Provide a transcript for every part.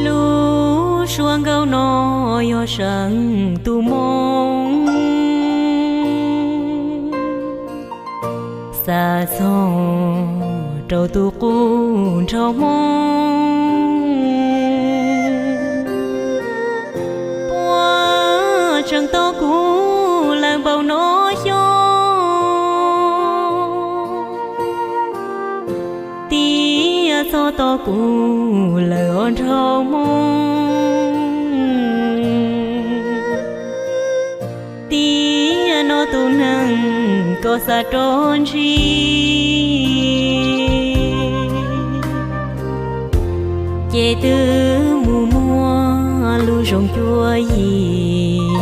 Lub suab nkauj no yog seem tus moo, xa txog rau tus qub nrho moo. Puas tseem tos kuv lawm npaum no xyoo, tias txhob tos kuv lawm os nraug moo. Tiam no tus neeg koj xav rov ntsib, ces twb mus muaj lub zoo cuab yim.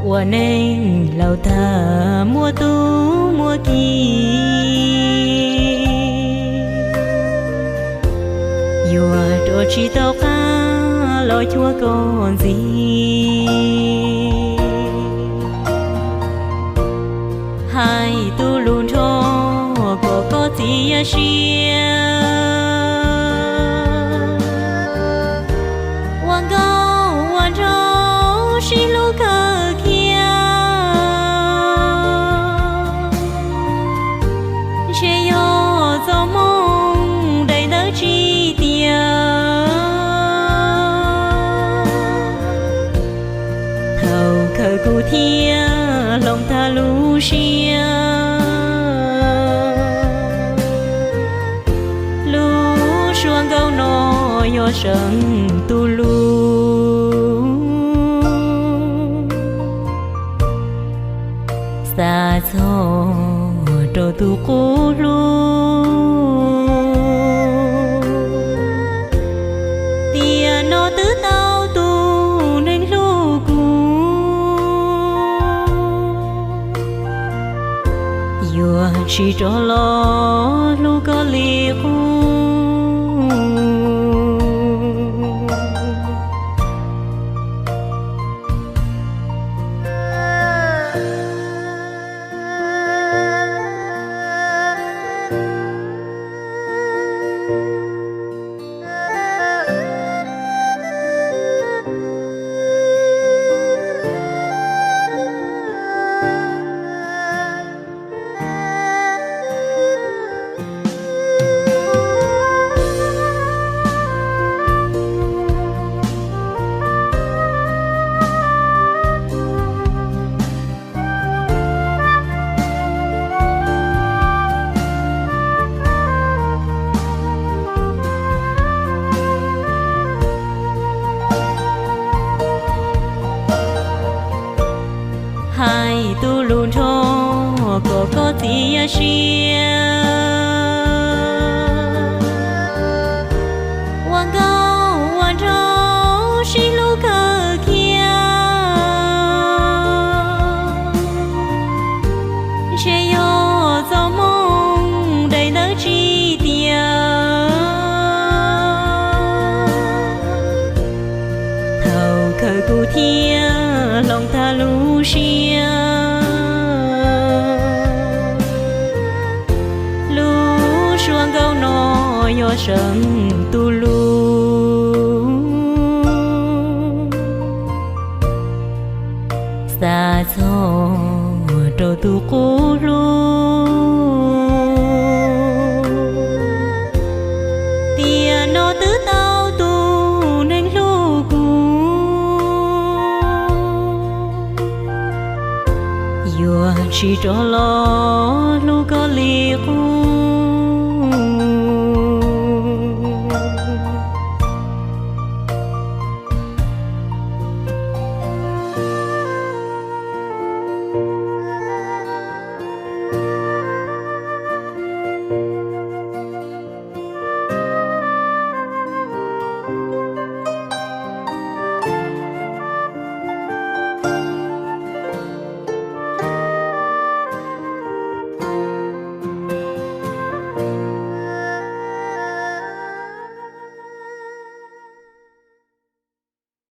Ua neej laus tag muaj tub muaj ki, yuav rov tsis tau qab los cuag koj ntxiv. Hais tus lus nrho kom koj txiav siab, ua nkauj ua nraug sib hlub kawg kiag. Ntshe yog txoj moo daim ntawv tsim tiam, thaum kawg kuv thiaj hloov tag lub siab. Lub suab nkauj no yog seem tus lus, xa txog rau tus qub hlub, tiam no twb tau tus neeg hlub kuv, yuav tsis rov los hlub koj li qub. Hais tus lus nrho kom koj txiav siab, ua nkauj ua nraug sib hlub kawg kiag. Ntshe yog txoj moo daim ntawv tsim tiam, thaum kawg kuv thiaj hloov tag lub siab. Lub suab nkauj no yog seem tus lus, xa txog rau tus qub hlub, tiam no twb tau tus neeg hlub kuv, yuav tsis rov los hlub koj li qub.